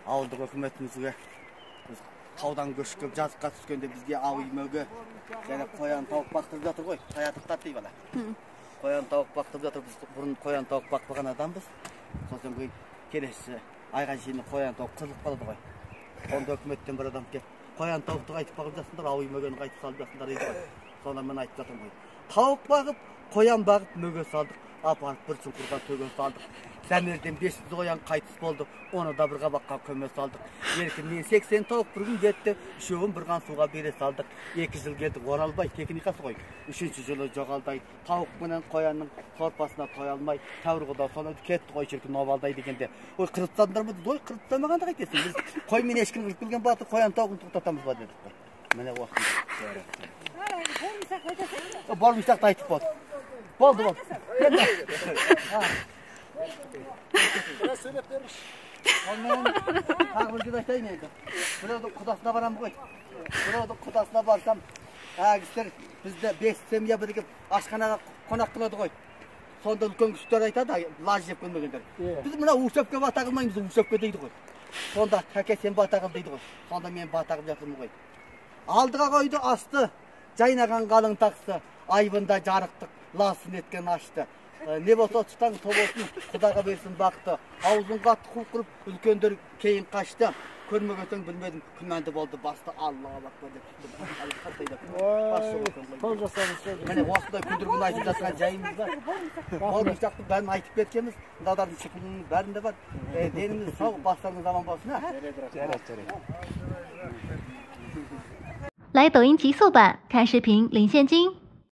Ауылдық үкіметімізге біз таудан көшіп келіп жазыққа түскенде бізге ау үймеге және қоян тауық бақтырып жатыр ғой, таятықтар дейді бала. Қоян тауық бақтырып жатыр, біз бұрын қоян тауық бақпаған адамбыз. Сосын кейін келесі айға шейін қоян тауық қырылып қалады ғой. Сонда үкіметтен бір адам келіп, қоян тауықты қайтып бағып жатсыңдар, ау үймегені қайтып салып жатсыңдар дейді ғой. Сонда мен айтып жатырмын ғой. Тауық бағып, қоян бағып мөге салдық, апарып бір шұңқырға төге салдық. Дәмерден 500 қоян қайтыс болды, оны да бір қабаққа көме салдық. Еркіннен 80 тауық бір күн кетті, үшеуін бір қан суға бере салдық. 2 жыл келдік, оралбай, техникасы ғой. 3-ші жылы жоғалдай, тауық менен қоянның сорпасына тоя алмай, тәуір құда соны кетті ғой шіркін обалдай дегенде. Ой, қырып тастадыңдар ма дейді, ой, қырып тастамағанда қайтесің, біз қой мен ешкіні қырып келген батыр қоян тауығын тоқтатамыз ба дедік қой. Міне осындай. Болмысақты айтып болды. Болды, болды. Biraz сөйлеп беріңізші. Сонымен тағы бір сөз айтайын енді. Біреудің құдасына барамын ғой. Біреудің құдасына барсам, кісілер бізді 5 семья бірігіп асханаға қонақ қылады ғой. Сонда үлкен кісілер айтады, лаж жеп көрмегендер. Біз мына Ушепке бата қылмаймыз, Ушепке дейді ғой. Сонда тәке сен бата қыл дейді ғой. Сонда мен бата қылып жатырмын ғой. Алдыға қойды асты, жайнаған қалың тақсы, айбында жарықтық, ласын еткен ашты. Не болса тұтаң то болсын, құдаға берсін бақты. Аузын қатты қуып құрып, үлкендер кейін қашты. Көрмеген соң білмедім, күмәнді болды басты. Аллаһу акбар деп шықтым. Міне осындай күндер айтып жатқан жайымыз бар. Болмысақтың бәрін айтып кеткенбіз. Мыналардың шықымының бәрінде бар. Деніміз сау, бастарыңыз аман болсын. 来抖音极速版看视频领现金。